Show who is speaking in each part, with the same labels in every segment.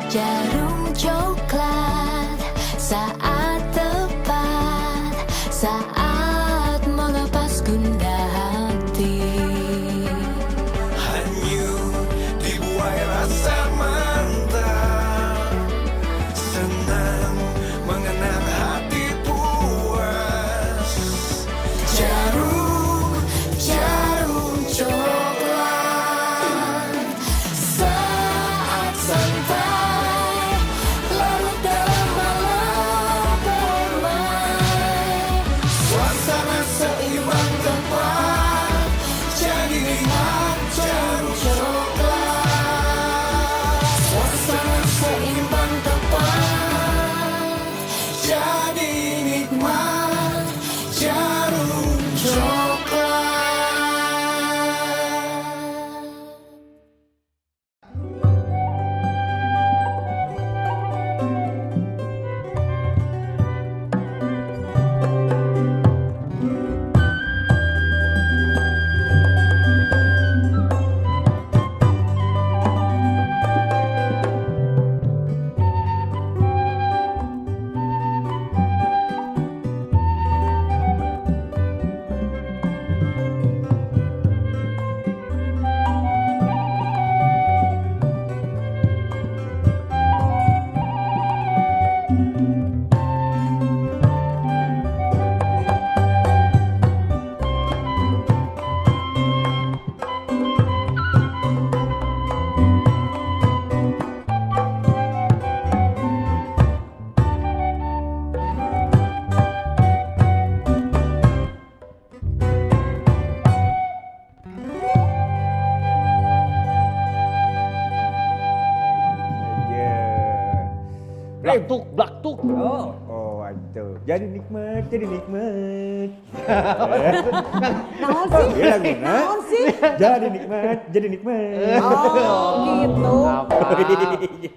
Speaker 1: Djarum Coklat, saat tepat, saat melepas gundah hati.
Speaker 2: Hanyut dibuai rasa mantap. Senang mengenang hati puas.
Speaker 1: Djarum, Djarum Coklat. Saat santai, larut dalam malam permai.
Speaker 2: Suasana seimbang tepat, jadi nikmat Djarum Coklat. Suasana seimbang tepat, jadi nikmat Djarum Coklat.
Speaker 3: Ya.
Speaker 4: Blaktuk, blaktuk.
Speaker 3: Oh, oh, aduh. Jadi nikmat, jadi nikmat.
Speaker 5: Naon sih?
Speaker 3: Iya laguna.
Speaker 5: Naon sih?
Speaker 3: Jadi nikmat, jadi nikmat.
Speaker 5: Oh, gitu.
Speaker 4: Apa?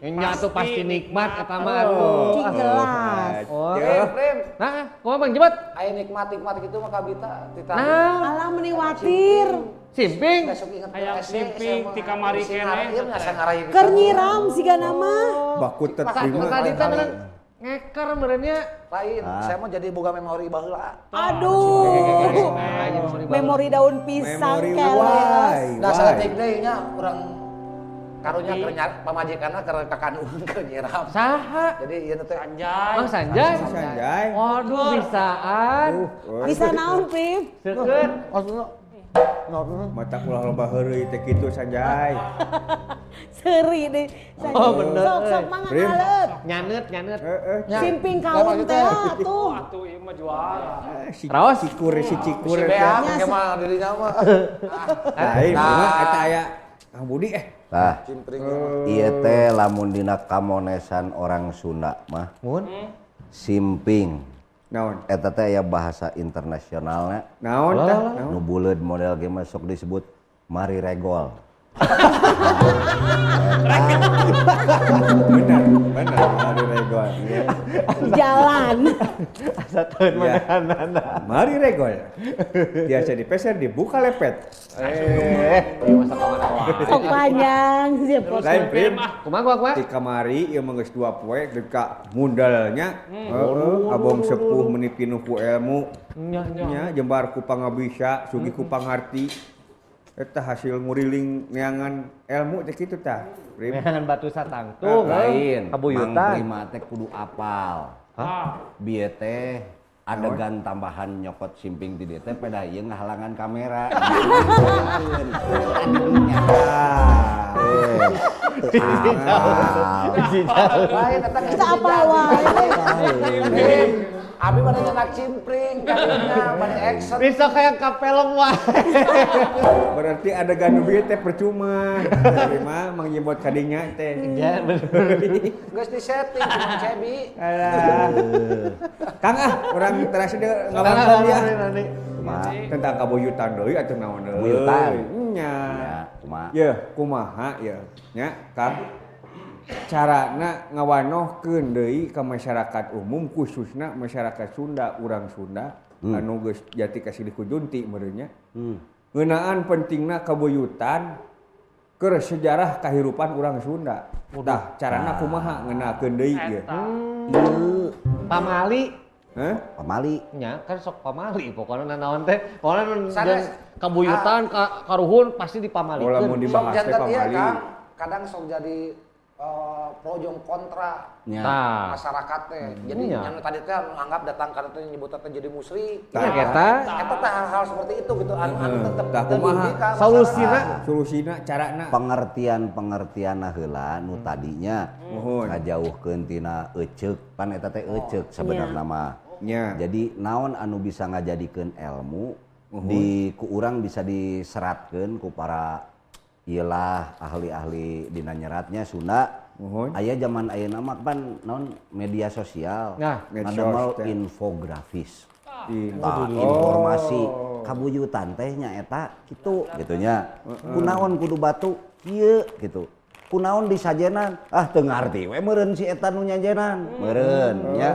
Speaker 4: Nya tuh pasti nikmat eta mah atuh.
Speaker 5: Cing jelas.
Speaker 4: Oh.
Speaker 3: Aduh.
Speaker 6: Prim,
Speaker 4: Nah, kumaha Bang Jebat?
Speaker 6: aya nikmat-nikmat gitu mah kabita tita.
Speaker 4: Nah,
Speaker 5: Alah meni watir.
Speaker 4: simping.
Speaker 6: Besok inget ke
Speaker 7: Hayang
Speaker 6: SD,
Speaker 7: simping,
Speaker 6: SMA.
Speaker 7: ti kamari
Speaker 6: Si
Speaker 7: keneh.
Speaker 6: ngarain, ngasa ngarain.
Speaker 5: Keur nyiram siga nama.
Speaker 3: Baku terima.
Speaker 4: Tadi teh meureun ngeker meureunnya.
Speaker 6: Lain, saya mau jadi boga memori baheula.
Speaker 5: Aduh. Memori daun pisang
Speaker 3: Memori
Speaker 5: keles.
Speaker 3: why?
Speaker 6: Nah,
Speaker 3: Why?
Speaker 6: saeutik deui nya urang karunya keur pamajikanna keur kakandungan keur nyiram.
Speaker 4: Saha?
Speaker 6: Jadi ieu teh
Speaker 7: Sanjay.
Speaker 4: Bang Sanjay.
Speaker 3: Sanjay.
Speaker 4: Waduh, bisaan.
Speaker 5: Bisa naon, Pip?
Speaker 4: Seukeut.
Speaker 6: Maksudna
Speaker 3: Mata ulah loba heureuy teh kitu Sanjay.
Speaker 5: Seri deh.
Speaker 4: Oh, bener.
Speaker 5: Sok sok mangga
Speaker 3: Prim.
Speaker 5: ngaleut.
Speaker 4: Nyanet, nyanet.
Speaker 3: Heeh.
Speaker 5: Simping kaum teh atuh.
Speaker 7: Atuh ieu mah juara.
Speaker 3: Si
Speaker 4: Raos.
Speaker 3: cikur si cikur
Speaker 6: si
Speaker 3: eta.
Speaker 6: beak engke mah dirinya mah.
Speaker 3: Lain, mah eta aya Kang Budi eh.
Speaker 8: Tah,
Speaker 6: Cimpring.
Speaker 8: ieu teh lamun dina kamonesan orang Sunda mah
Speaker 4: Mun.
Speaker 8: simping.
Speaker 3: Naon?
Speaker 8: Eta teh aya bahasa internasionalna
Speaker 3: Naon tah? Naon?
Speaker 8: nu buleud model ge mah sok disebut mari regol.
Speaker 3: Benar, benar. Mari regol. Iya.
Speaker 5: Jalan.
Speaker 4: Asa tahun
Speaker 3: Iya.
Speaker 4: manehanana.
Speaker 3: Mari regol. Biasa dipeser dibuka lepet.
Speaker 4: Eh, ieu masa kamana wae.
Speaker 5: Sok panjang sih
Speaker 3: Lain Prim.
Speaker 4: Kumaha kumaha kumaha?
Speaker 3: Di kamari ieu mah geus 2 poe deka mundalnya. Heeh, abong sepuh meuni pinuh ku ilmu.
Speaker 4: Nya nya.
Speaker 3: Nya jembar ku pangabisa, sugih ku pangarti. Eta hasil nguriling neangan ilmu teh kitu tah. Prim.
Speaker 4: Neangan batu satangtung.
Speaker 8: Lain, Mang
Speaker 4: Kabuyutan.
Speaker 8: Prima teh kudu apal.
Speaker 7: Ah,
Speaker 8: Bieu teh adegan tambahan nyokot simping di dieu teh pedah ieu ngahalangan kamera.
Speaker 3: Ah.
Speaker 6: Lain eta geus
Speaker 5: Kita apa wae.
Speaker 6: Abi mana nyenak cimpring kadinya mana action.
Speaker 4: Bisa kayak ka film wae.
Speaker 3: Berarti adegan nu bieu teh percuma. Prima mangjebot kadinya teh.
Speaker 4: Ya bener.
Speaker 6: Geus disetting cuma Cebi.
Speaker 3: Alah. Kang ah, urang teras deui ngawangkong dia.
Speaker 8: Kumaha?
Speaker 3: Tentang kabuyutan deui atuh naon deui.
Speaker 8: Kabuyutan.
Speaker 3: Nya.
Speaker 8: Ya, kumaha?
Speaker 3: Yeuh, kumaha ya? Nya, Kang. Carana ngawanohkeun deui ka masyarakat umum khususna masyarakat Sunda, urang Sunda anu geus jati kasilih ku junti meureun nya. Ngeunaan pentingna kabuyutan Keur sejarah kahirupan urang Sunda. Tah, carana kumaha ngeunalkeun deui ieu?
Speaker 4: Pamali
Speaker 3: Hah?
Speaker 8: Pamali.
Speaker 4: nya kan sok pamali pokoknya nanaon teh pokoknya nun
Speaker 6: Sanes.
Speaker 4: jeung kabuyutan ka karuhun pasti
Speaker 3: Oh, lamun
Speaker 4: dipamalikeun.
Speaker 6: Sok
Speaker 3: dibahas teh
Speaker 6: jantan iya
Speaker 3: pamali.
Speaker 6: Kang, kadang sok jadi pro jeung kontra
Speaker 8: Nya.
Speaker 4: Tah.
Speaker 6: masyarakat teh. Jadi
Speaker 4: Iya.
Speaker 6: yang tadi teh anu anggap datang karena teh nyebutna teh jadi musyrik.
Speaker 4: Nya eta
Speaker 6: Eta teh hal-hal seperti itu gitu anu anu tetep
Speaker 3: Tah,
Speaker 6: teu
Speaker 3: kumaha?
Speaker 6: dugi ka masyarakat.
Speaker 4: Solusina
Speaker 3: Solusina carana
Speaker 8: Pengertian-pengertian heula nu tadinya
Speaker 3: Muhun.
Speaker 8: ngajauhkeun tina eceuk pan eta teh eceuk sabenerna mah.
Speaker 3: Nya.
Speaker 8: Jadi naon anu bisa ngajadikeun ilmu di ku urang bisa diseratkeun ku para iyalah ahli-ahli dina nyeratnya Sunda.
Speaker 3: Muhun.
Speaker 8: Aya zaman ayeuna mah pan naon media sosial.
Speaker 4: Nah,
Speaker 3: medsos
Speaker 8: ngadamel
Speaker 3: teh.
Speaker 8: infografis.
Speaker 3: Tah,
Speaker 8: Tah, informasi kabuyutan teh nya eta kitu gitu nya. Kunaon kudu batu kieu gitu. Kunaon disajenan? Ah teu ngarti we meureun si eta nu nyajenan. Meureun nya.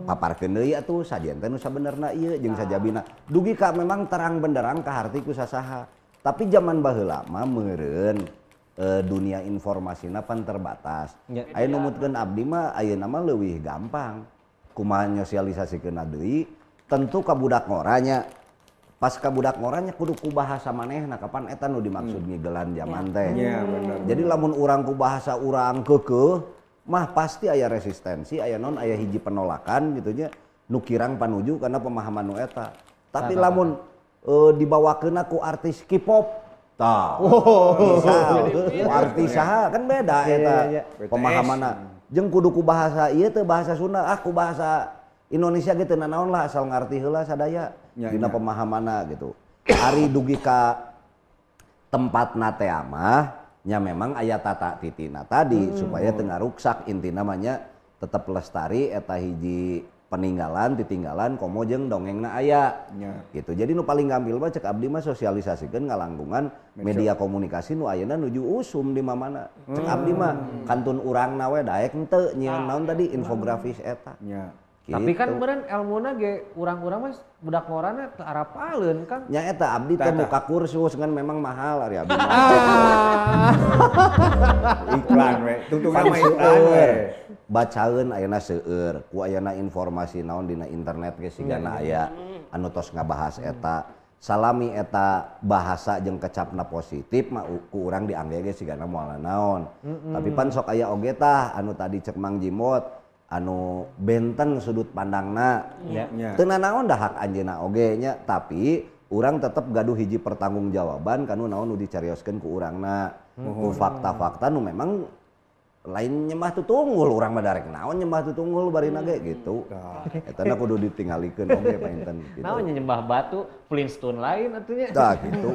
Speaker 8: Paparkeun deui atuh sajen teh nu sabenerna ieu jeung sajabina. Dugi ka memang terang benderang kaharti ku sasaha. Tapi zaman baheula mah meureun dunia informasina pan terbatas.
Speaker 4: Nya.
Speaker 8: Aya numutkeun abdi mah ayeuna mah leuwih gampang. Kumaha nyosialisasikeun deui tentu ka budak ngoranya. Pas ka budak ngoranya kudu ku bahasa manehna kapan eta nu dimaksud ngigelan zaman teh.
Speaker 3: Nya bener.
Speaker 8: Jadi lamun urang ku bahasa urang keukeuh mah pasti aya resistensi, aya non aya hiji penolakan gitu nya nu kirang panuju karena pemahaman nu eta. Tapi lamun dibawakeunna ku artis K-pop tah. Misal, ku artis saha kan beda eta pemahamanna. Jeung kudu ku bahasa ieu teh bahasa Sunda, ah ku bahasa Indonesia ge teu nanaon lah asal ngarti heula sadaya
Speaker 3: Nya,
Speaker 8: dina
Speaker 3: nya.
Speaker 8: pemahamanna gitu. Ari dugi ka tempatna teh mah nya memang aya tata titina tadi supaya teu ngaruksak intina mah nya tetep lestari eta hiji peninggalan titinggalan komo jeung dongengna aya
Speaker 3: Nya.
Speaker 8: gitu. Jadi nu paling gampil mah cek abdi mah sosialisasikeun ngalangkungan media komunikasi nu ayeuna nuju usum di mamana. Cek abdi mah kantun urangna we daek henteu nyieun naon tadi infografis eta.
Speaker 3: Nya.
Speaker 4: Tapi kan
Speaker 8: Gitu.
Speaker 4: meureun elmuna ge urang-urang mah budak ngorana teu arapaleun Kang.
Speaker 8: Nya eta abdi teh
Speaker 3: Tah, tah.
Speaker 8: muka kursus kan memang mahal ari abdi mah.
Speaker 3: Iklan we. Tungtungna
Speaker 8: Pan
Speaker 3: mah iklan we.
Speaker 8: seueur. Bacaeun ayeuna seueur, ku ayeuna informasi naon dina internet ge sigana aya anu tos ngabahas eta. Salami eta bahasa jeung kecapna positif mah ku urang diangge ge sigana moal naon. Tapi pan sok aya oge tah anu tadi cek Mang Jimot anu benten sudut pandangna.
Speaker 4: Ya.
Speaker 3: Nya.
Speaker 8: Teu nanaon dah hak anjeunna oge nya, tapi urang tetep gaduh hiji pertanggungjawaban kanu naon nu dicarioskeun ku urangna. Ku fakta-fakta nu memang lain nyembah tutunggul urang mah darek naon nyembah tutunggul barina ge gitu. Eta na kudu ditinggalikeun oge panginten gitu.
Speaker 4: Naon nya nyembah batu, Flintstone lain atunya.
Speaker 8: Tah gitu.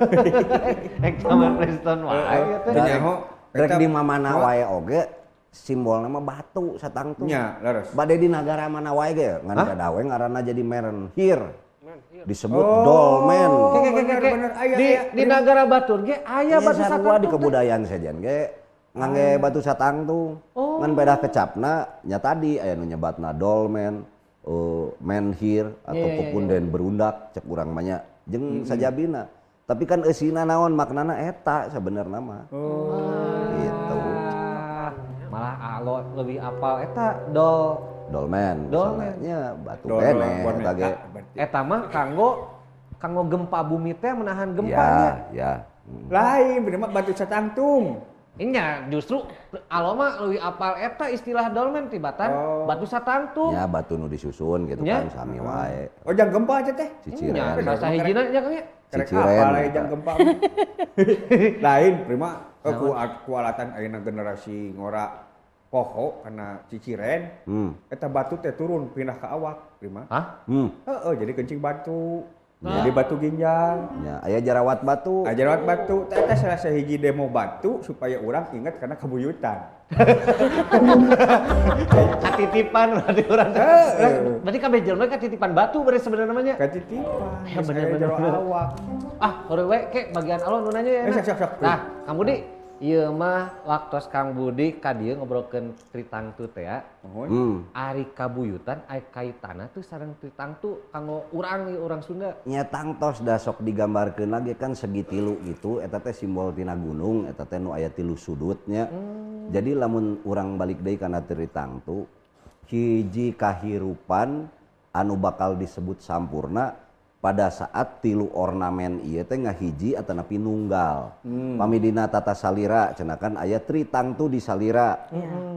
Speaker 4: Ek zaman Flintstone wae teh.
Speaker 3: Teu nyaho,
Speaker 8: Rek
Speaker 3: eta
Speaker 8: di mamana wae oge simbolna mah batu satangtung.
Speaker 3: Nya, leres.
Speaker 8: Bade di nagara mana wae ge ngan kada we ngaranna jadi menhir. Disebut dolmen.
Speaker 4: Ke, ke, ke,
Speaker 3: Bener,
Speaker 4: ke.
Speaker 3: bener. Aya,
Speaker 4: Di
Speaker 3: aya.
Speaker 4: di nagara batur ge aya
Speaker 8: Aya
Speaker 4: batu
Speaker 8: sarua
Speaker 4: satangtung.
Speaker 8: di kebudayaan sejen ge ngangge batu satangtung. Ngan beda kecapna nya tadi aya nu nyebatna dolmen, menhir atau pupunden berundak cek urang mah nya jeung sajabina. Tapi kan eusina naon maknana eta sabenerna mah. Gitu.
Speaker 4: Ah, malah alo lebih apal eta dol
Speaker 8: Dolmen.
Speaker 4: Dolmen.
Speaker 8: misalnya. Nya batu
Speaker 3: Dol-
Speaker 8: keneh
Speaker 3: dol-
Speaker 8: eta ge.
Speaker 3: berarti.
Speaker 4: eta mah kanggo kanggo gempa bumi teh menahan
Speaker 8: Ya,
Speaker 4: gempanya.
Speaker 8: ya.
Speaker 3: Lain bener mah batu satangtung.
Speaker 4: Inya justru alo mah leuwih apal eta istilah dolmen tibatan batu satangtung.
Speaker 8: Nya batu nu disusun gitu
Speaker 4: Nya.
Speaker 8: kan sami wae.
Speaker 3: Oh jang gempa aja teh.
Speaker 4: Nya
Speaker 8: Ciciren.
Speaker 4: salah hijina nya Kang nya.
Speaker 3: Kerek
Speaker 8: Ciciren,
Speaker 3: apa lain
Speaker 8: eta.
Speaker 3: jang gempa. Lain prima ku alatan ayeuna generasi ngora poho karena ciciren. Eta batu teh turun pindah ke awak prima.
Speaker 4: Hah?
Speaker 3: Heeh, jadi kencing batu. Jadi batu ginjal.
Speaker 8: Nya aya jarawat batu.
Speaker 3: Ajaran batu, teh eta salah sahiji demo batu supaya orang ingat karena kabuyutan.
Speaker 4: Katitipan berarti urang teh.
Speaker 3: Heeh.
Speaker 4: Berarti kabeh jelema katitipan batu berarti sebenarnya namanya.
Speaker 3: Katitipan.
Speaker 4: Ya,
Speaker 3: Geus
Speaker 4: bener,
Speaker 3: aya
Speaker 4: bener,
Speaker 3: jero
Speaker 4: bener.
Speaker 3: awak.
Speaker 4: Ah, hore we ke bagian alo nu nanya ya.
Speaker 3: Eh, sok, sok, sok.
Speaker 4: Nah, kamu di Ieu mah waktos Kang Budi ka dieu ngobrolkeun tritangtu teh ya.
Speaker 3: Mohon.
Speaker 4: Ari kabuyutan aya kaitana tuh sareng tritangtu kanggo urang ieu urang Sunda.
Speaker 8: Nya tangtos da sok digambarkeun lagi kan segitilu gitu eta teh simbol tina gunung eta teh nu aya tilu sudutnya. Jadi lamun urang balik deui kana tritangtu hiji kahirupan anu bakal disebut sampurna pada saat tilu ornamen ieu teh ngahiji atanapi nunggal. Pami dina tata salira cenah kan aya tritangtu di salira.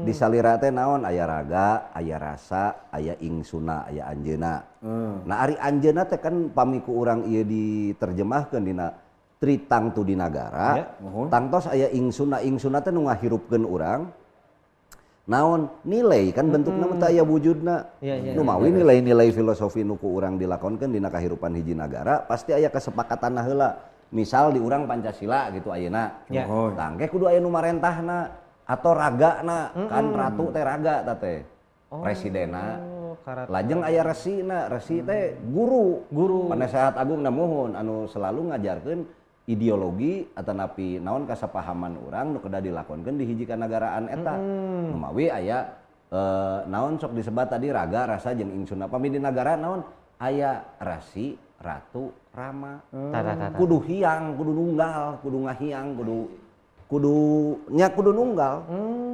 Speaker 8: Di salira teh naon aya raga, aya rasa, aya ingsuna, aya anjeuna. Nah ari anjeuna teh kan pami ku urang ieu diterjemahkeun dina tritangtu di nagara, tangtos aya ingsuna, ingsuna teh nu ngahirupkeun urang. Naon nilai kan bentukna mah teu aya wujudna.
Speaker 4: Iya,
Speaker 8: Nu mawi nilai-nilai filosofi nu ku urang dilakonkeun dina kahirupan hiji nagara pasti aya kesepakatanna heula. Misal di urang Pancasila gitu ayeuna.
Speaker 4: Ya.
Speaker 8: Tah engke kudu aya nu marentahna atau ragana kan ratu teh raga ta teh. Presidenna.
Speaker 4: Karatu.
Speaker 8: Lajeng aya resina, resi teh guru.
Speaker 4: Guru.
Speaker 8: Penasehat agung na muhun anu selalu ngajarkeun ideologi atanapi naon kasapahaman urang nu kedah dilakonkeun di hiji kanagaraan eta. Nu mawi aya naon sok disebat tadi raga, rasa jeung ingsuna. Pami di nagara naon aya rasi, ratu, rama.
Speaker 4: Tah tah tah.
Speaker 8: Kudu hiang, kudu nunggal, kudu ngahiang, kudu kudu nya kudu nunggal.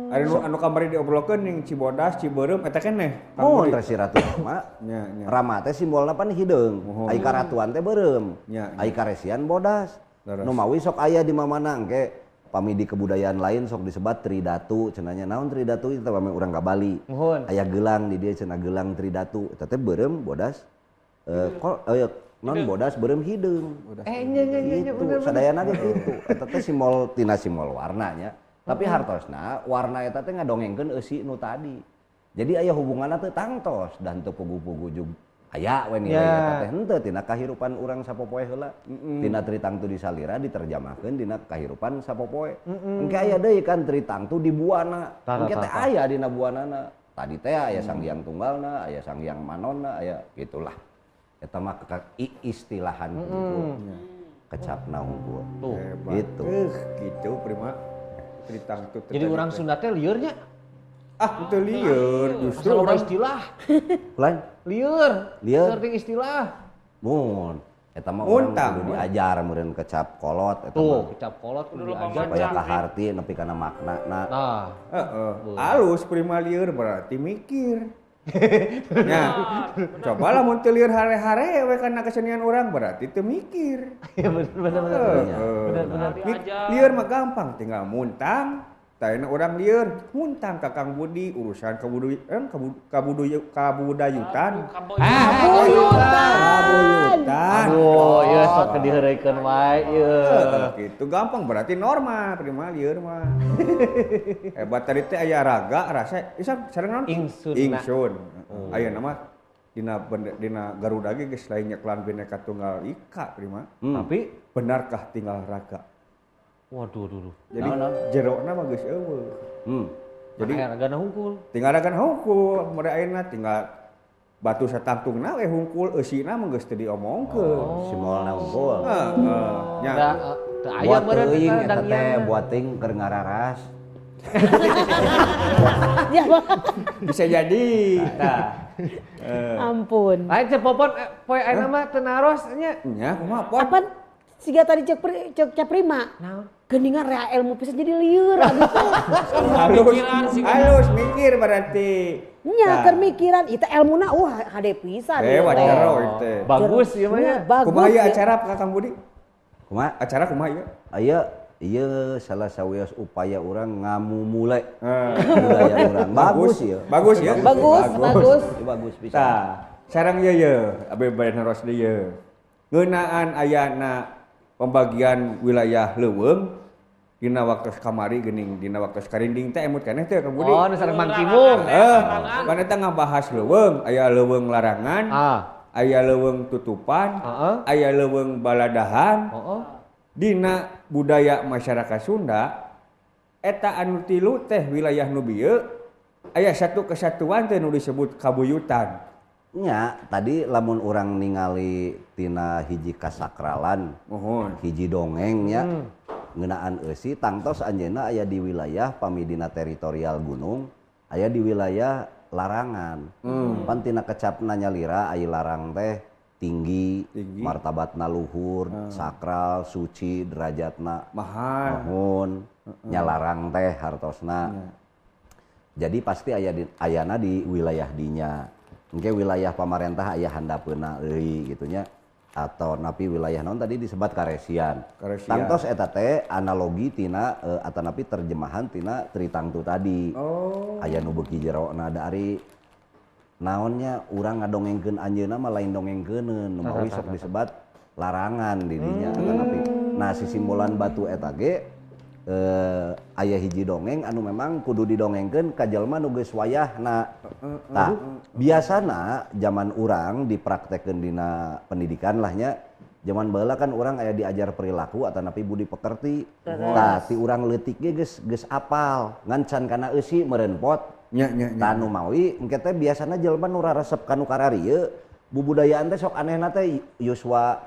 Speaker 3: Ari nu anu kamari diobrolkeun ning Cibodas, Cibeureum eta keneh. Kang
Speaker 8: Mun
Speaker 3: Budi.
Speaker 8: resi ratu rama.
Speaker 3: Nya, nya.
Speaker 8: Rama teh simbolna pan hideung.
Speaker 3: Muhun.
Speaker 8: Ai karatuan teh beureum.
Speaker 3: Nya, nya.
Speaker 8: Ai karesian bodas.
Speaker 3: Leres.
Speaker 8: Nu mawi sok aya di mamana engke pami di kebudayaan lain sok disebat tridatu cenah nya naon tridatu itu pami urang ka Bali.
Speaker 4: Muhun.
Speaker 8: Aya gelang di dieu cenah gelang tridatu eta teh beureum bodas non bodas beureum hideung.
Speaker 4: Nya nya nya nya
Speaker 8: Gitu,
Speaker 4: bener bener.
Speaker 8: sadayana ge kitu. Eta teh simbol tina simbol warnanya. Tapi hartosna warna eta teh ngadongengkeun eusi nu tadi. Jadi aya hubunganna teh tangtos dan teu pugu-pugu jug aya we nilai eta teh henteu tina kahirupan urang sapopoe heula. Tina tritangtu di salira diterjemahkeun dina kahirupan sapopoe. Engke aya deui kan tritangtu di buana. Engke teh aya dina buanana. Tadi teh aya Sang Hyang Tunggalna, aya Sang Hyang Manonna, aya gitulah. Eta mah istilahan hungkul. Kecapna hungkul.
Speaker 4: Tuh.
Speaker 8: Gitu.
Speaker 3: Gitu prima tritangtu.
Speaker 4: Jadi urang Sunda teh liurnya
Speaker 3: ah itu lieur justru
Speaker 4: asal loba
Speaker 3: urang
Speaker 4: istilah.
Speaker 8: Lain
Speaker 4: Lieur.
Speaker 8: Lieur.
Speaker 4: Searting istilah.
Speaker 8: Mun eta mah urang
Speaker 3: Muntang.
Speaker 8: kudu diajar meureun kecap kolot eta
Speaker 4: Tuh,
Speaker 8: mah.
Speaker 4: kecap kolot kudu
Speaker 7: Kudu loba
Speaker 4: diajar.
Speaker 8: Supaya kaharti nepi kana maknana.
Speaker 4: Nah,
Speaker 3: Heeh. Alus prima lieur berarti mikir. Nya, coba lah mun teu lieur hare-hare we kana kesenian urang berarti teu mikir.
Speaker 4: iya bener bener bener.
Speaker 3: Heeh.
Speaker 4: Bener
Speaker 7: Diajar.
Speaker 3: Lieur mah gampang tinggal muntang. Tayana urang lieur muntang ka Kang Budi urusan kabudayutan. Kabuyutan.
Speaker 4: Aduh, ieu sok diheureuykeun wae ieu.
Speaker 3: Gitu gampang berarti normal prima lieur mah. Hebat tadi teh aya raga rasa isa sareng naon?
Speaker 4: Ingsun.
Speaker 3: Ingsun. Aya nama dina dina Garuda ge geus lain nyeklan Bhinneka Tunggal Ika prima.
Speaker 4: Tapi
Speaker 3: Benarkah tinggal raga?
Speaker 4: waduh duh duh.
Speaker 3: Jadi jerona mah geus eueuh.
Speaker 4: Jadi ragana hungkul.
Speaker 3: Tinggal raga hungkul, mere ayeuna tinggal batu satangtungna we hungkul eusina mah geus teu diomongkeun.
Speaker 8: Simbolna hungkul.
Speaker 3: Heeh. Nya.
Speaker 4: Da teu aya
Speaker 8: Buat
Speaker 4: meureun
Speaker 8: teuing
Speaker 4: eta
Speaker 8: eta teh,
Speaker 4: dangyangan.
Speaker 8: buat teuing keur ngararas.
Speaker 5: Ya,
Speaker 3: Bisa jadi.
Speaker 4: Nah.
Speaker 5: ampun.
Speaker 4: Lain cek popon poe ayeuna mah teu naros nya.
Speaker 3: Nya kumaha pon?
Speaker 5: Apa siga tadi cek cek Caprima?
Speaker 4: Naon?
Speaker 5: Geningan rea ilmu pisan jadi lieur abis teh.
Speaker 3: Halus, halus mikir berarti.
Speaker 5: Nya keur mikiran itu elmuna wah hade pisan.
Speaker 3: Hebat
Speaker 5: ieu teh.
Speaker 3: jero ieu teh.
Speaker 4: Bagus ieu mah nya.
Speaker 5: Bagus.
Speaker 3: Kumaha ieu
Speaker 5: ya.
Speaker 3: acara Kak Kang Budi?
Speaker 8: Kumaha?
Speaker 3: Acara kumaha ieu?
Speaker 8: Aya ieu salah sawios upaya urang ngamumule budaya urang. Bagus ieu.
Speaker 3: Bagus ya.
Speaker 5: Bagus, bagus.
Speaker 8: Ieu bagus pisan.
Speaker 3: Tah, sareng ieu ye, abdi bade naros deui ye. Ngeunaan ayana pembagian wilayah leuweung dina waktu kamari geuning dina waktu karinding teh emut keneh teh Kang Budi.
Speaker 4: Oh, nu sareng Mang Kimung.
Speaker 3: Kan eta ngabahas leuweung, aya leuweung larangan,
Speaker 4: Ah.
Speaker 3: aya leuweung tutupan,
Speaker 4: Heeh.
Speaker 3: aya leuweung baladahan.
Speaker 4: Heeh.
Speaker 3: Dina budaya masyarakat Sunda eta anu tilu teh wilayah nu bieu aya satu kesatuan teh nu disebut kabuyutan.
Speaker 8: Nya, tadi lamun urang ningali tina hiji kasakralan,
Speaker 3: Mohon.
Speaker 8: hiji dongeng nya. Ngeunaan eusi tangtos anjeunna aya di wilayah pamidina teritorial gunung, aya di wilayah larangan. Pan tina kecapna nyalira ai larang teh tinggi,
Speaker 3: Tinggi.
Speaker 8: Martabatna luhur, sakral, suci, derajatna
Speaker 3: Mahal.
Speaker 8: Nuhun, nya larang teh hartosna. Jadi pasti aya di, ayana di wilayah dinya. Engke wilayah pamarentah aya handapeuna euy gitu nya. Atau napi wilayah naon tadi disebat karesian.
Speaker 3: Karesian.
Speaker 8: Tangtos eta teh analogi tina atanapi terjemahan tina tritangtu tadi.
Speaker 3: Oh.
Speaker 8: Aya nu beuki jerona da ari naonnya urang ngadongengkeun anjeunna mah lain dongengkeuneun nu mawi sok disebat larangan di dinya atanapi. Nah, si simbolan batu eta ge aya hiji dongeng anu memang kudu didongengkeun ka jelema nu geus wayahna. Tah, biasana zaman urang dipraktekeun dina pendidikan lah nya. Zaman baheula kan urang aya diajar perilaku atanapi budi pekerti. Tah, ti urang leutik ge geus geus apal ngan can kana eusi meureun pot.
Speaker 3: Nya nya nya.
Speaker 8: Tah, nu mawi engke teh biasana jelema nu raresep ka nu kararieu bubudayaan teh sok anehna teh yuswa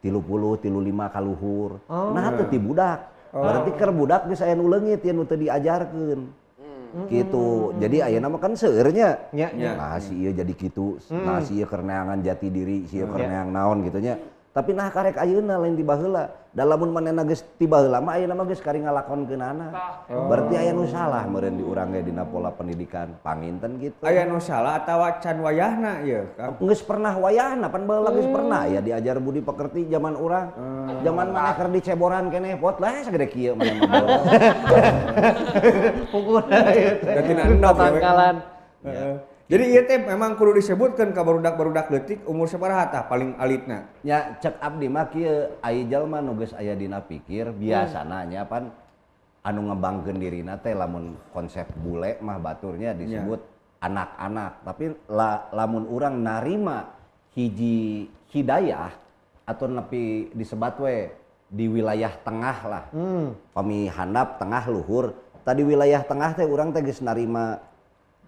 Speaker 8: 30 35 kaluhur. Nah, teu ti budak. Berarti keur budak geus aya nu leungit ye nu teu diajarkeun. Gitu. Jadi ayeuna mah kan seueur nya.
Speaker 4: Nya,
Speaker 3: nya.
Speaker 8: Nah, si ieu jadi kitu, nah si ieu keur neangan jati diri, si ieu keur neang naon gitu nya. Tapi nah karek ayeuna lain ti baheula. Da lamun manehna geus ti baheula mah ayeuna mah geus kari ngalakonkeunana. Berarti aya nu salah meureun di urang ge dina pola pendidikan panginten gitu.
Speaker 3: Aya nu salah atawa can wayahna ieu, Kang?
Speaker 8: Geus pernah wayahna pan baheula geus pernah ya diajar budi pekerti zaman urang. Zaman maneh keur diceboran keneh pot lah sagede kieu maneh mah baheula.
Speaker 4: Pukul ieu teh.
Speaker 3: Da tina endog ya, we.
Speaker 4: Tatangkalan.
Speaker 3: Heeh. Jadi ieu teh memang kudu disebutkeun ka barudak-barudak leutik umur sabaraha tah paling alitna?
Speaker 8: Nya cek abdi mah kieu, ai jalma nu geus aya dina pikir biasana nya pan anu ngembangkeun dirina teh lamun konsep bule mah baturnya disebut anak-anak, tapi lamun urang narima hiji hidayah atau nepi disebat we di wilayah tengah lah. Pami handap tengah luhur, tadi wilayah tengah teh urang teh geus narima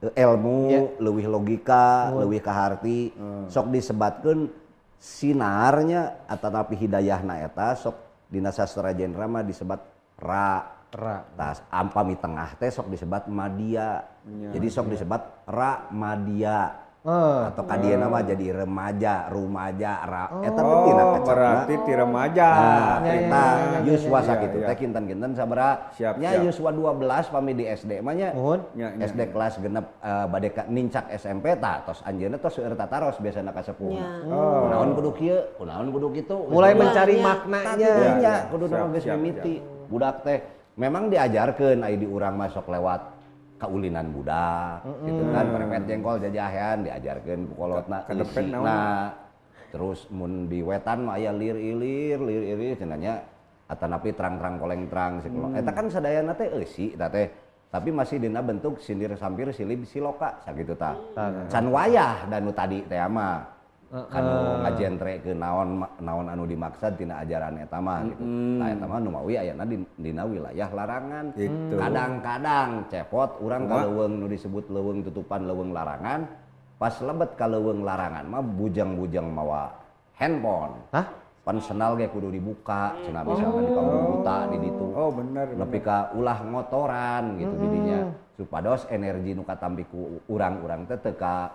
Speaker 8: ilmu, leuwih logika, leuwih kaharti, sok disebatkeun sinarnya atanapi hidayahna eta sok dina sastra genre mah disebat ra.
Speaker 4: Ra.
Speaker 8: Tas ampami tengah teh sok disebat madia. Jadi sok disebat ra madia. Atau kadieu mah jadi remaja, rumaja, ra. Eta teh tina
Speaker 3: Oh,
Speaker 8: kecapna.
Speaker 3: berarti ti remaja.
Speaker 8: Nah,
Speaker 4: Ya, ya,
Speaker 8: eta
Speaker 4: ya, ya, ya,
Speaker 8: yuswa
Speaker 3: ya,
Speaker 8: sakitu
Speaker 3: ya.
Speaker 8: teh kinten-kinten sabaraha?
Speaker 3: Siap,
Speaker 8: Nya
Speaker 3: siap.
Speaker 8: yuswa 12 pami di SD mah nya.
Speaker 4: Nuhun.
Speaker 3: Nya, nya,
Speaker 8: SD kelas genep bade ka nincak SMP tah tos anjeunna tos seueur tataros biasana ka sepuhna.
Speaker 5: Nya.
Speaker 8: Kunaon kudu kieu, kunaon kudu kitu.
Speaker 4: Mulai
Speaker 8: Geus
Speaker 4: mencari
Speaker 5: Ya, ya.
Speaker 4: maknanya.
Speaker 8: Tah, nya
Speaker 3: Ya,
Speaker 8: kudu
Speaker 3: siap,
Speaker 8: geus
Speaker 3: siap,
Speaker 8: mimiti. Budak teh memang diajarkeun ai di urang masuk lewat kaulinan budak gitu kan, prepet jengkol jajahean diajarkeun ku kolotna
Speaker 3: Kadepet naon?
Speaker 8: eusina. Terus mun di wetan mah aya lir ilir lir ilir cenah nya atanapi terang-terang koleng terang sikulon. Eta kan sadayana teh eusi eta teh. Tapi masih dina bentuk sindir sampir silib siloka sakitu tah. Can wayah dan nu tadi teh mah. Kanu ngajentrekeun naon naon anu dimaksad tina ajaran eta mah gitu. Tah eta mah nu mawi ayana dina wilayah larangan.
Speaker 3: Gitu.
Speaker 8: Kadang-kadang cepot urang ka
Speaker 3: Kumaha?
Speaker 8: leuweung nu disebut leuweung tutupan leuweung larangan, pas lebet ka leuweung larangan mah bujang-bujang mawa handphone.
Speaker 4: Hah?
Speaker 8: Pan sendal ge kudu dibuka, cenah misalkan di kampung buta di ditu.
Speaker 3: Oh, bener.
Speaker 8: Nepi ka ulah ngotoran gitu di dinya. Supados energi nu katampi ku urang-urang teh teu ka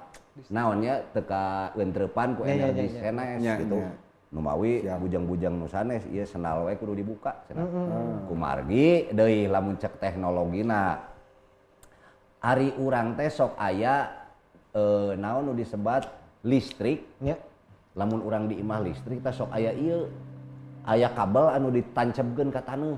Speaker 8: naonnya teu ka euntreupan ku
Speaker 4: Ya, ya,
Speaker 8: energi
Speaker 4: ya, ya.
Speaker 8: sanes
Speaker 3: Ya,
Speaker 8: gitu.
Speaker 3: ya.
Speaker 8: Nu mawi bujang-bujang nu sanes ieu sendal we kudu dibuka cenah. Kumargi deui lamun cek teknologina. Ari urang teh sok aya naon nu disebat listrik.
Speaker 4: Nya.
Speaker 8: Lamun urang di imah listrik teh sok aya ieu aya kabel anu ditancapkeun ka taneuh.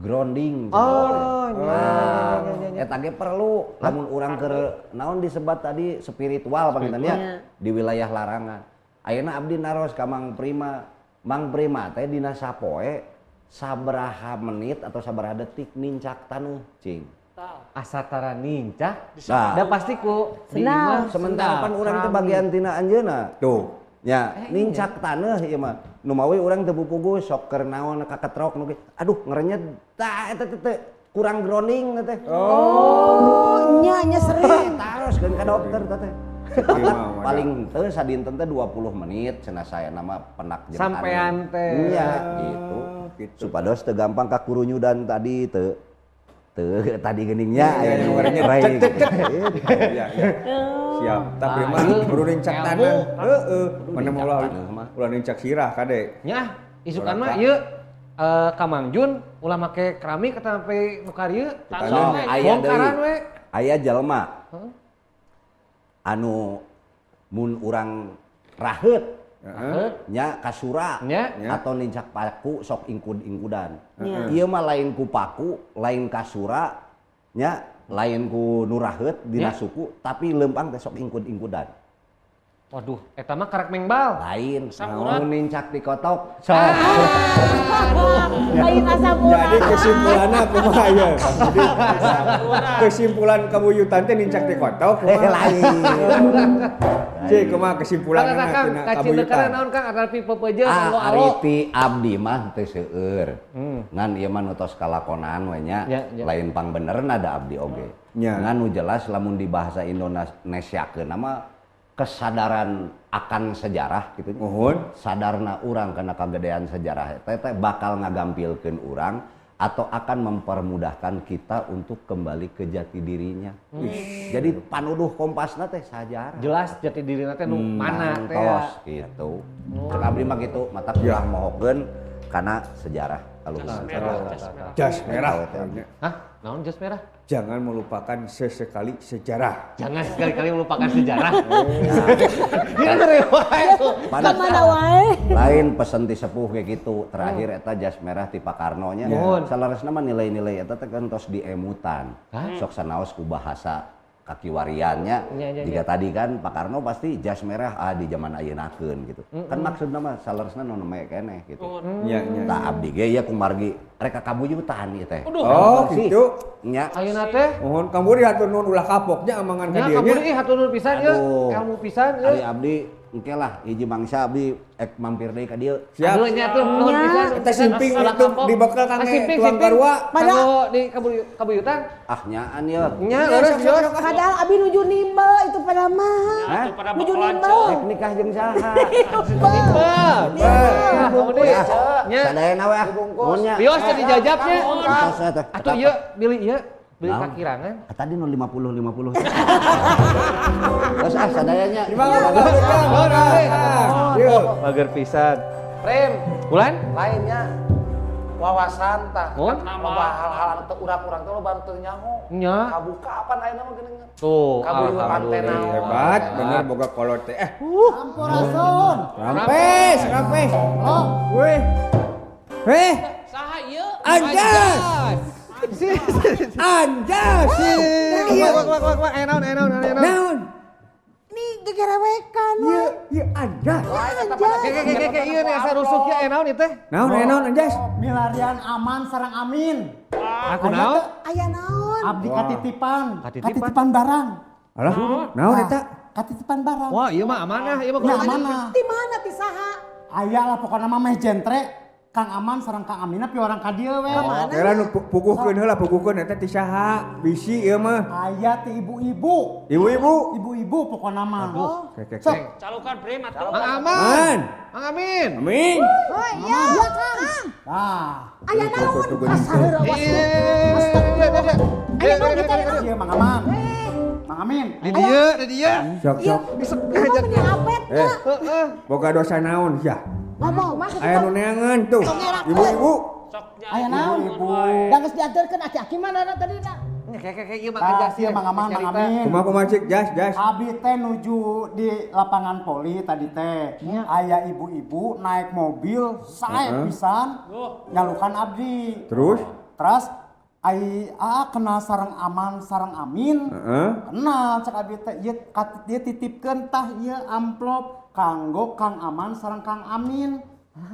Speaker 8: Grounding.
Speaker 4: Oh, nya,
Speaker 8: Nah,
Speaker 4: nya, nya, nya.
Speaker 8: eta ge perlu lamun urang keur naon disebat tadi spiritual panginten nya di wilayah larangan. Ayeuna abdi naros ka Mang Prima. Mang Prima teh dina sapoe sabaraha menit atau sabaraha detik nincak taneuh cing.
Speaker 4: Asa tara nincak.
Speaker 8: Nah.
Speaker 4: Da pasti ku di
Speaker 5: Senang.
Speaker 4: imah
Speaker 8: Sementara pan urang teh bagian tina anjeunna.
Speaker 3: Tuh.
Speaker 8: Ya, nincak taneuh ieu mah. Nu mawi urang teu pupugu sok keur naon kaketrok nu ge. Aduh, ngerenyet tah eta teh teh kurang grounding teh.
Speaker 5: Oh, nya nya sering.
Speaker 8: Taroskeun ka dokter teh teh.
Speaker 3: Prima mah.
Speaker 8: Paling teu sadinten teh 20 menit cenah saya nama penak jeung
Speaker 4: Sampean teh.
Speaker 8: Nya gitu.
Speaker 3: Gitu.
Speaker 8: Supados teu gampang kakurunyudan tadi teu teu tadi geningnya
Speaker 3: Iya,
Speaker 8: aya nu
Speaker 3: warnanya
Speaker 8: rei
Speaker 3: cek, cek,
Speaker 8: gitu.
Speaker 3: cek. Iya, iya. Siap. Tapi
Speaker 4: Ah,
Speaker 3: mah
Speaker 4: ieu
Speaker 3: kudu nincak
Speaker 4: ilmu.
Speaker 3: tanah. Heeh. Mana mau ulah
Speaker 8: nincak tanah mah.
Speaker 3: ulah nincak sirah kade.
Speaker 4: Nya, isukan mah
Speaker 3: Urang
Speaker 4: ieu ka Mang Jun ulah make keramik atau sampai nu karieu.
Speaker 8: Sok aya
Speaker 4: Bongkaran
Speaker 8: deui.
Speaker 4: we.
Speaker 8: Aya jelema anu mun urang raheut
Speaker 3: Heeh.
Speaker 8: nya kasura
Speaker 4: Nya.
Speaker 3: Nya.
Speaker 8: atau nincak paku sok ingkud-ingkudan.
Speaker 5: Nya.
Speaker 8: Ieu mah lain ku paku, lain kasura, nya lain ku nu raheut dina
Speaker 4: Nya.
Speaker 8: suku, tapi lempang teh sok ingkud-ingkudan.
Speaker 4: Waduh, eta mah karek mengbal.
Speaker 8: Lain,
Speaker 7: Asam urat.
Speaker 8: mun nincak di kotok sok.
Speaker 5: Lain asam urat.
Speaker 3: Jadi kesimpulannya kumaha ya? Jadi kesimpulan kabuyutan teh nincak di kotok
Speaker 8: Eh,
Speaker 3: kumaha?
Speaker 8: lain.
Speaker 3: Cik kumaha kesimpulanna
Speaker 4: Kang, Kang,
Speaker 3: tina
Speaker 4: kacindeukana
Speaker 3: kabuyutan?
Speaker 4: naon Kang atanapi pepeje
Speaker 8: Ah,
Speaker 4: kanggo
Speaker 8: ari
Speaker 4: alo.
Speaker 8: ti abdi mah teu seueur. Ngan ieu mah nu tos kalakonan we nya.
Speaker 4: Ya, ya.
Speaker 8: Lain pangbenerna da abdi oge.
Speaker 3: Ya.
Speaker 8: Ngan nu jelas lamun di bahasa Indonesiakeun mah kesadaran akan sejarah gitu nya.
Speaker 3: Muhun.
Speaker 8: Sadarna urang kana kagedean sejarah eta teh bakal ngagampilkeun urang atau akan mempermudahkan kita untuk kembali ke jati dirinya. Jadi panuduh kompasna teh sajarah.
Speaker 4: Jelas jati dirina teh nu mana teh.
Speaker 8: Tos gitu. Cek abdi mah gitu, mata
Speaker 3: Ya.
Speaker 8: kurang mohokeun kana sejarah kaluhuran.
Speaker 7: Merah, jas merah.
Speaker 3: Jas merah.
Speaker 4: Hah? Naon jas merah?
Speaker 3: Jangan melupakan sesekali sejarah.
Speaker 4: Jangan sekali-kali melupakan sejarah. Ini ngeri wae tuh.
Speaker 5: Kemana wae?
Speaker 8: Lain pesen ti sepuh kayak gitu. Terakhir eta jas merah ti Pak Karno nya.
Speaker 4: Muhun.
Speaker 8: Saleresna mah nilai-nilai eta teh kan tos diemutan. Sok sanaos ku bahasa kakiwariannya.
Speaker 4: Ya, ya,
Speaker 8: Jika tadi kan Pak Karno pasti jas merah ah di zaman ayeuna-keun gitu. Kan maksudna mah saleresna nu nembe keneh gitu.
Speaker 3: Nya nya.
Speaker 8: Tah abdi ge ya kumargi rek ka kabuyutan ieu teh.
Speaker 3: Oh,
Speaker 8: Sih.
Speaker 3: gitu.
Speaker 8: Nya.
Speaker 4: Ayeuna teh
Speaker 3: Mohon kamburi hatur nuhun ulah kapoknya amangan ka
Speaker 4: nya
Speaker 3: dieu
Speaker 4: kabur
Speaker 3: nya.
Speaker 4: ih hatur nuhun pisan ieu,
Speaker 8: Aduh.
Speaker 4: ilmu pisan ieu.
Speaker 8: Ari abdi engke lah hiji mangsa abdi ek mampir deui ka dieu.
Speaker 3: Siap.
Speaker 4: Aduh nya tuh nuhun pisan.
Speaker 3: Eta simping
Speaker 7: Ulah
Speaker 3: itu
Speaker 7: kapok.
Speaker 3: dibekal kangge
Speaker 4: Simping,
Speaker 3: tuang
Speaker 4: simping.
Speaker 3: garwa.
Speaker 4: Kanggo di kabuyutan.
Speaker 8: Ah nyaan ye.
Speaker 4: Nya leres leres.
Speaker 5: Padahal abi nuju nimbel itu pada mah.
Speaker 8: Hah?
Speaker 7: Pada
Speaker 5: Nuju
Speaker 7: bakalan
Speaker 5: nimbel.
Speaker 8: Rek nikah jeung saha?
Speaker 4: Nimbel.
Speaker 5: Nimbel.
Speaker 4: Nya.
Speaker 8: Sadayana we ah. Nuhun nya.
Speaker 4: Bios teh dijajabnya.
Speaker 8: Entos we teh.
Speaker 4: Atuh ieu bilih ieu beli
Speaker 8: Naon?
Speaker 4: kakirangan.
Speaker 8: Ah, tadi nu 50 50. Terus ah sadayanya.
Speaker 3: Yuk.
Speaker 4: Mager pisan.
Speaker 6: Rem,
Speaker 4: Bulan?
Speaker 6: lainnya wawasan tah.
Speaker 4: Mun?
Speaker 6: Loba hal-hal anu teu urang-urang teh loba anu teu nyaho.
Speaker 4: Nya.
Speaker 6: Kabuka apan ayeuna mah geuning.
Speaker 4: Tuh,
Speaker 6: Kabuyutan teh naon.
Speaker 3: Hebat, bener boga kolot teh. Eh,
Speaker 2: Sampurasun.
Speaker 3: rampes, rampes.
Speaker 2: Oh,
Speaker 3: Weh. Weh,
Speaker 7: Saha ieu?
Speaker 3: Anjas. Anjas. Iya.
Speaker 4: Wah, wah, wah, wah, eh naon, eh naon, eh naon.
Speaker 3: Naon?
Speaker 5: Ini gegerewekan
Speaker 3: Iya,
Speaker 5: we.
Speaker 3: iya Anjas.
Speaker 5: Anjas.
Speaker 4: Ke ke ke ke ieu nih asa rusuk ya eh naon ieu teh?
Speaker 3: Naon, eh naon Anjas?
Speaker 2: milarian aman sareng amin.
Speaker 4: Aku naon?
Speaker 5: Aya naon?
Speaker 2: Abdi katitipan,
Speaker 4: Katitipan?
Speaker 2: katitipan barang.
Speaker 3: Alah, naon eta?
Speaker 2: Katitipan barang.
Speaker 4: Wah, ieu mah amanah, ieu mah
Speaker 2: Nya
Speaker 4: kudu
Speaker 2: amanah.
Speaker 5: Di mana ti saha?
Speaker 2: Aya lah pokoknya mah meh jentre. Kang Aman sareng Kang Amina pi orang ka dieu we.
Speaker 3: Kira nu puguhkeun heula, puguhkeun eta ti saha? Bisi ieu mah.
Speaker 2: Aya ti ibu-ibu.
Speaker 3: Ibu-ibu.
Speaker 2: Ibu-ibu pokoknya mah.
Speaker 3: Kek, kek,
Speaker 2: Sok.
Speaker 3: kek.
Speaker 7: Calukan Prim atuh.
Speaker 4: Mang Aman.
Speaker 3: Man.
Speaker 4: Mang Amin.
Speaker 3: Amin.
Speaker 5: Oh iya, iya Kang.
Speaker 2: Nah,
Speaker 5: Aya
Speaker 3: Tuh,
Speaker 5: naon?
Speaker 3: tuh, tuh, geuning tuh.
Speaker 5: Asal awas. Aya naon kita aya naon?
Speaker 2: ieu Mang Aman. Mang Amin.
Speaker 4: Di dieu, di dieu.
Speaker 3: Sok,
Speaker 5: Iya,
Speaker 3: sok.
Speaker 5: ieu mah meni apet
Speaker 3: Eh,
Speaker 5: teh.
Speaker 4: Heeh.
Speaker 3: boga dosa naon sia?
Speaker 5: Ngomong mah
Speaker 3: Aya nu neangan tuh. Ibu-ibu.
Speaker 7: Sok nya.
Speaker 5: Aya naon? Da geus diaturkeun aki-aki mana tadi na?
Speaker 4: Kayak kayak kayak ieu mah
Speaker 2: Tah,
Speaker 4: Anjas
Speaker 2: ieu Mang Aman, Mang Amin.
Speaker 3: Kumaha kumaha cik jas jas.
Speaker 2: Abi teh nuju di lapangan poli tadi teh. Aya ibu-ibu naik mobil sae pisan nyalukan abdi.
Speaker 3: Terus?
Speaker 2: Terus ai aa kenal sareng Aman sareng Amin.
Speaker 3: Heeh.
Speaker 2: Kenal cek abdi teh ieu ieu titipkeun tah ieu amplop kanggo Kang Aman sareng Kang Amin.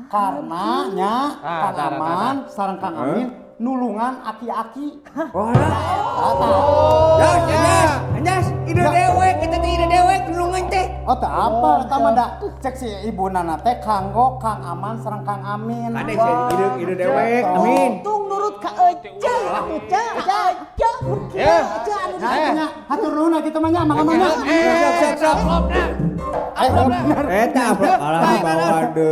Speaker 2: Karena nya
Speaker 4: Ah,
Speaker 2: Kang
Speaker 4: tah, tah, tah,
Speaker 2: Aman sareng Kang Amin nulungan aki-aki.
Speaker 3: Oh, alah. Jas, jas, anjas, ide dewek, eta teh ide dewek nulungan teh.
Speaker 2: Oh, teu apa eta mah da cek si ibu nana teh kanggo Kang Aman sareng Kang Amin.
Speaker 3: Kade sih ide ide dewek, amin.
Speaker 5: Untung nurut ka Ece atuh ce, ka Ece mun kieu Ece anu
Speaker 2: Nah, nya hatur nuhun kitu mah nya Mang Aman nya.
Speaker 3: Sok sok sok.
Speaker 2: Ayo bener.
Speaker 3: Eta amplop alah dibawa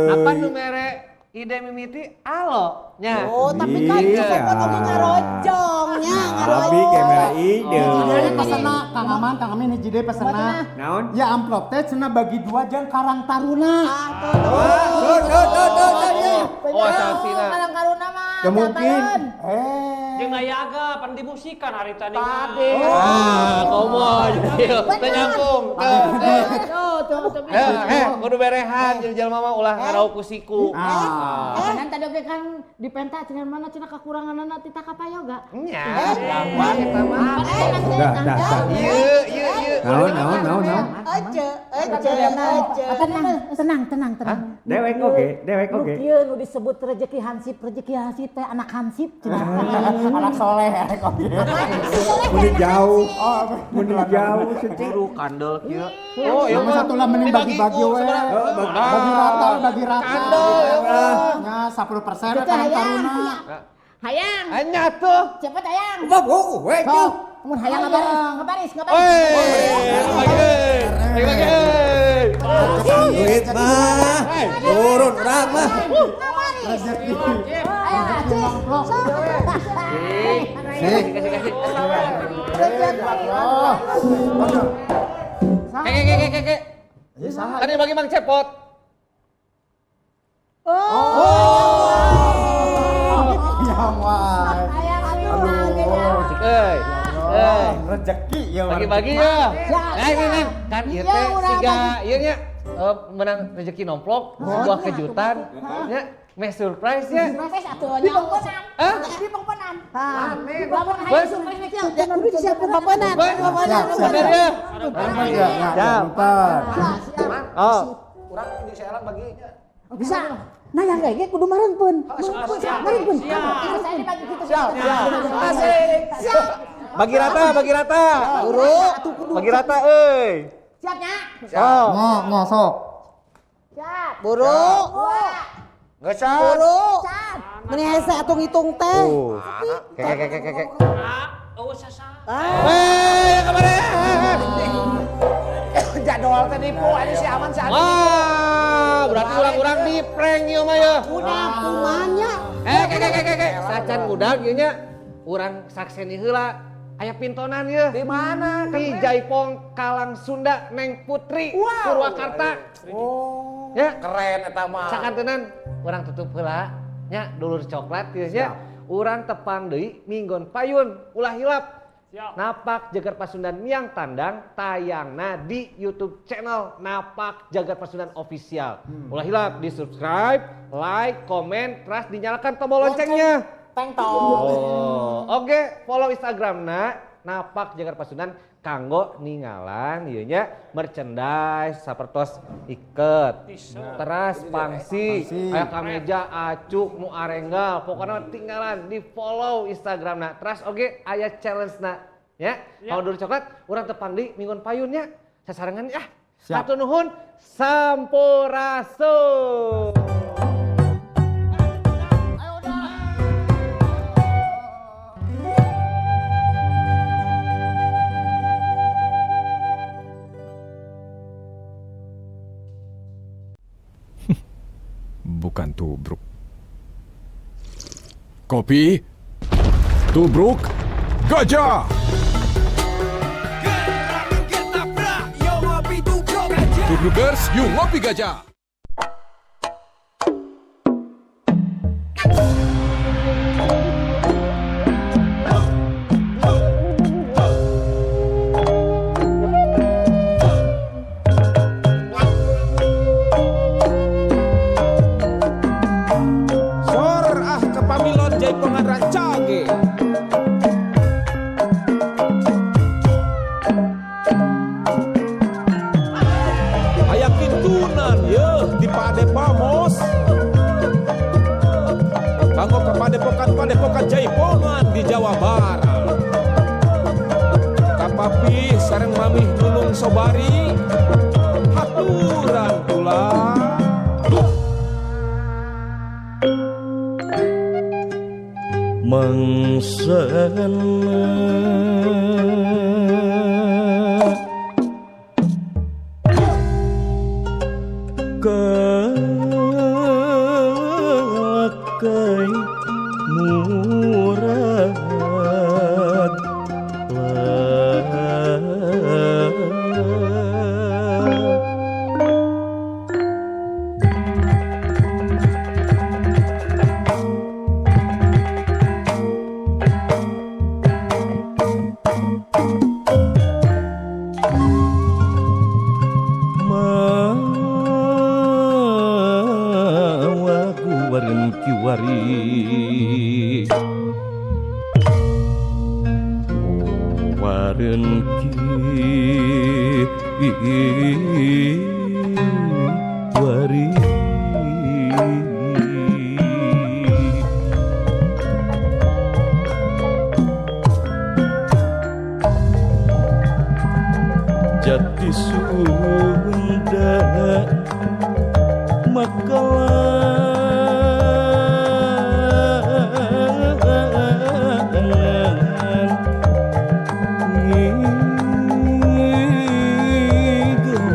Speaker 4: Apa nu
Speaker 3: deui.
Speaker 4: mere Ide mimiti alo nya.
Speaker 5: Oh, tapi kan
Speaker 3: Iya.
Speaker 5: cepot oge ngarojong nya,
Speaker 3: Abi
Speaker 5: ngarojong.
Speaker 3: kamera ide.
Speaker 2: Hiji deui pesenna Kang Aman, Kang Amin hiji deui pesenna.
Speaker 3: Naon?
Speaker 2: Ya amplop teh cenah bagi dua jeung Karang Taruna.
Speaker 5: Ah, tuh, tuh.
Speaker 3: Tuh, tuh, tuh, tuh, tuh, tuh.
Speaker 4: Oh, saksina.
Speaker 1: Karang Taruna mah.
Speaker 3: Teu mungkin.
Speaker 2: Eh.
Speaker 7: Jeung nayaga pan dimusikan hari tadi.
Speaker 4: Tadi. Ah, komo ieu teu nyambung. Teu, teu.
Speaker 5: Tuh, tuh, tuh.
Speaker 4: Eh, kudu berehan jeung jelema mah ulah ngarau ku siku.
Speaker 2: Ah.
Speaker 9: Kapan tadi oge kan dipenta cenah mana cenah kekuranganana ti takapayoga.
Speaker 4: Nya, gampang eta mah.
Speaker 3: Dah, dah, dah.
Speaker 4: Ieu, ieu, ieu.
Speaker 3: Naon, naon, naon, naon.
Speaker 5: Ece, ece, ece.
Speaker 9: Tenang, tenang, tenang, tenang.
Speaker 3: Dewek oge, dewek
Speaker 9: Nu
Speaker 3: oge.
Speaker 9: kieu nu disebut rezeki hansip teh anak hansip cenah.
Speaker 2: Anak soleh rek oge.
Speaker 3: Mending jauh. Mending jauh sih.
Speaker 4: Guru kandel kieu. Oh,
Speaker 2: Nomor satu lah mending bagi-bagi we. Bagi rata, bagi rata.
Speaker 4: Kandel ya mah.
Speaker 2: Nya 10%
Speaker 9: Itu
Speaker 2: Karang
Speaker 9: hayang.
Speaker 2: Taruna.
Speaker 9: Hayang,
Speaker 4: Anya tuh.
Speaker 9: cepet hayang.
Speaker 3: Wah, oh, we tuh.
Speaker 9: Mun hayang ngabaris, ngabaris, ngabaris.
Speaker 4: Oi, bagi, bagi.
Speaker 3: Duit mah. Turun urang mah.
Speaker 9: Ngabaris.
Speaker 2: Rezeki.
Speaker 9: Ayo, Aceh. Sok.
Speaker 4: Kasih, kasih, kasih.
Speaker 2: Oh.
Speaker 4: Keke, keke, keke. Tadi bagi Mang Cepot.
Speaker 2: Ya wae.
Speaker 9: Hayang atuh.
Speaker 4: Euy. Euy.
Speaker 2: Rezeki ya.
Speaker 4: Bagi-bagi ya.
Speaker 9: Siap,
Speaker 4: Eh,
Speaker 9: siap.
Speaker 4: kan, kan ieu
Speaker 9: Iya,
Speaker 4: teh
Speaker 9: urang
Speaker 4: siga ieu nya menang rezeki nomplok, sebuah kejutan nya, meh surprise nya.
Speaker 9: Surprise atuh nya. Dipongponan.
Speaker 4: Hah?
Speaker 9: Dipongponan. Lamun hayang
Speaker 4: Bos.
Speaker 9: surprise mah kieu.
Speaker 5: Ya, kudu disiapkeun papanan.
Speaker 4: Bos,
Speaker 2: Siap, siap.
Speaker 4: Bener ya?
Speaker 2: Ya, ya,
Speaker 4: Siap.
Speaker 2: bentar.
Speaker 4: Oh.
Speaker 6: Urang di seelan baginya.
Speaker 5: Bisa. Nah, yang kayak kudu mareunpeun. Mareunpeun.
Speaker 9: Saya dibagi gitu.
Speaker 4: Siap, siap. Asik.
Speaker 5: Siap.
Speaker 4: Bagi rata, bagi rata.
Speaker 5: Guru, atuh kudu.
Speaker 4: Bagi rata euy.
Speaker 9: Siap nya?
Speaker 4: Oh.
Speaker 2: Nya, nya sok.
Speaker 9: Siap.
Speaker 5: Buru.
Speaker 9: Dua.
Speaker 6: Geus.
Speaker 5: Buru.
Speaker 9: Siap.
Speaker 5: Meni hese atuh ngitung teh.
Speaker 4: Keke, keke, keke.
Speaker 7: Ah, eueuh sasa.
Speaker 4: Weh, kemarin.
Speaker 6: Jadwal teh nipu ini si Aman si Adi.
Speaker 4: Wah, berarti urang-urang di prank ieu mah ya.
Speaker 5: Udah kumanya.
Speaker 4: Eh, keke, keke, keke. Sacan budak ieu nya urang sakseni heula. Aya pintonan ieu.
Speaker 6: Di mana?
Speaker 4: Di Jaipong Kalang Sunda Neng Putri Purwakarta.
Speaker 6: Oh.
Speaker 4: Ya.
Speaker 6: Keren eta mah.
Speaker 4: Sakantenan urang tutup heula nya dulur coklat ieu nya. Urang tepang deui minggon payun ulah hilap.
Speaker 7: Siap.
Speaker 4: Napak Jagar Pasundan Miang Tandang tayangna di YouTube channel Napak Jagar Pasundan Official. Ulah hilap di subscribe, like, komen, terus dinyalakan tombol loncengnya.
Speaker 2: Teng tong.
Speaker 4: Oh, oke, follow Instagramna Napak Jagar Pasundan kanggo ningalan ieu nya merchandise sapertos iket, teras pangsi, aya kameja acuk nu arenggal, pokoknya tinggalan di follow Instagramna. Teras oge aya challenge-na ya. Kalau dulu coklat urang tepang di minggon payun nya sasarengan ya.
Speaker 2: Siap.
Speaker 4: Hatur nuhun sampurasun.
Speaker 10: Bukan tubruk. Kopi, tubruk, gajah. Tubrukers, yuk ngopi gajah.
Speaker 11: Sor ah kepamilon jaipongan rancage. Aya kintunan yeuh di Padepamos. Kanggo ka padepokan-padepokan jaipongan di Jawa Barat. Kapapih sareng mamih nulung sobari. Haturan pula.
Speaker 12: Mengsena
Speaker 11: Bagai murad Mawa guwarin kiwari Waren kiwari Jati Sunda makalan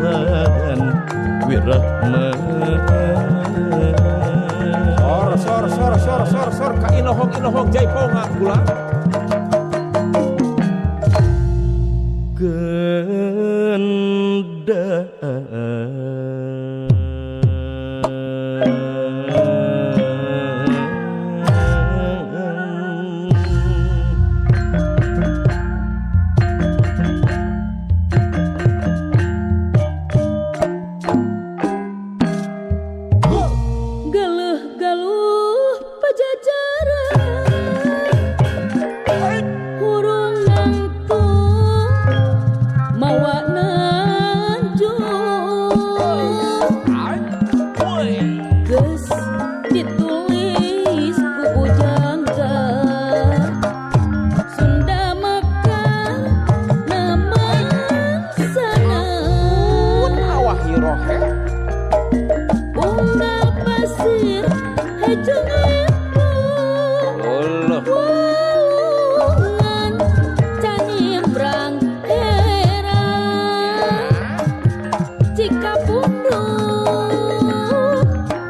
Speaker 11: ngigelan wirahman.
Speaker 10: Sor sor sor sor sor sor ka inohong inohong jaipongan kula.
Speaker 1: Galuh-galuh pajajaran hurung nangtung mawa nanjung geus ditulis ku pujangga Sunda Mekar nama sana
Speaker 11: Awah hirohe
Speaker 1: unggal pasir hejo
Speaker 11: Allah
Speaker 1: walungan canimbrang herang Cikapundung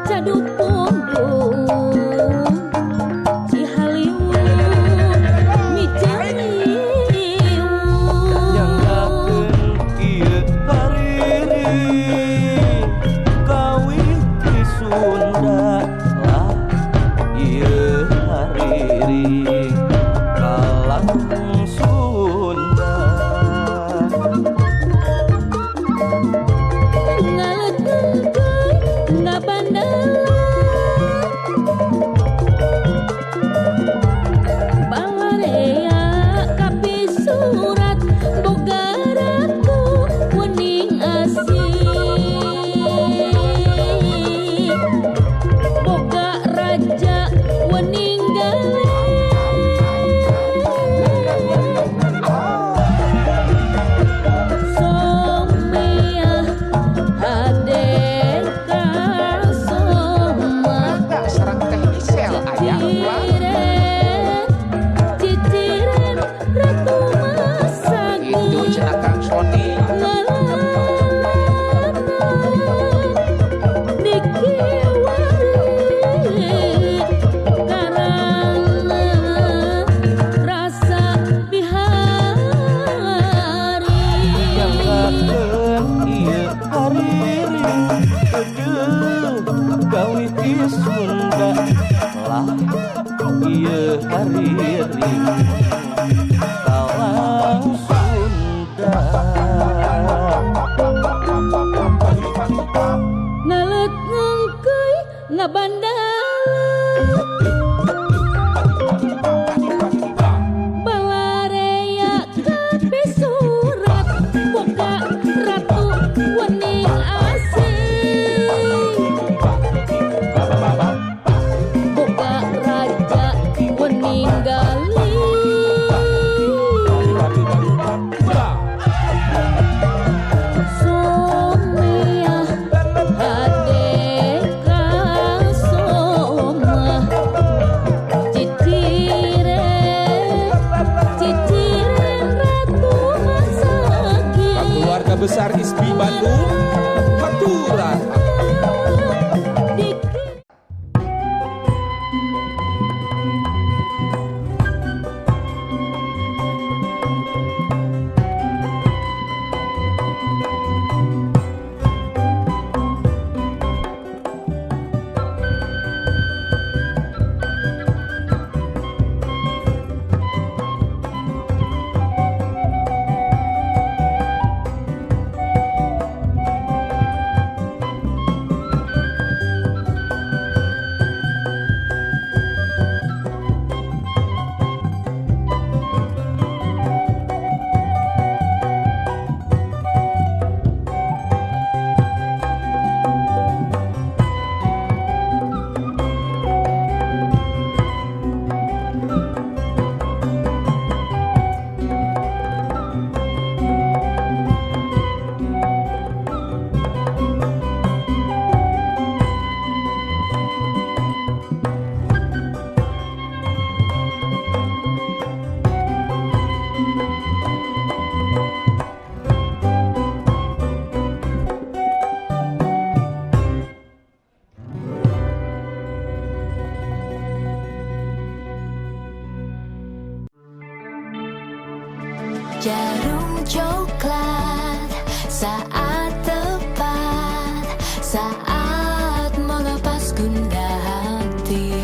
Speaker 1: Cadupundung Cihaliwung Miceliwung
Speaker 11: Nyanggakeun ieu hariri kawih ti Sunda lah ieu hariri kalang Sunda.
Speaker 1: Ngalegengkeun ngabandalan Balarea kapisurat boga ratu wening asih boga raja wening galih Someah hade kasoma
Speaker 6: Sareng teh Isel aya kula.
Speaker 1: Ciciren, ciciren ratu masagi
Speaker 6: Itu cenah Kang Sony.
Speaker 1: Ngalalana dikiwari karana rasa bihari.
Speaker 11: Nyanggakeun ieu hariri eueuh kawih ti Sunda lah ieu hariri kalang Sunda.
Speaker 1: Ngaleut ngengkeuy ngabandala Balarea kapisurat boga ratu wening asih boga raja wening galih Someah hade kasoma Ciciren, ciciren ratu masagi
Speaker 11: Keluarga besar Isbi Bandung haturan.
Speaker 1: Diki Djarum Coklat, saat tepat, saat melepas gundah hati.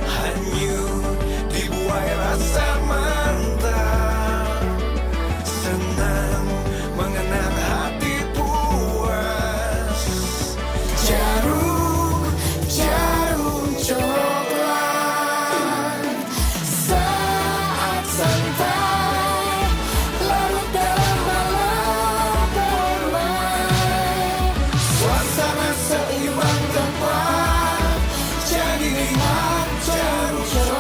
Speaker 12: Hanyut dibuai rasa mantap, senang mengenang hati puas.
Speaker 1: Djarum, Djarum Coklat. Saat santai, larut dalam malam permai.
Speaker 12: Suasana seimbang tepat, jadi nikmat Djarum.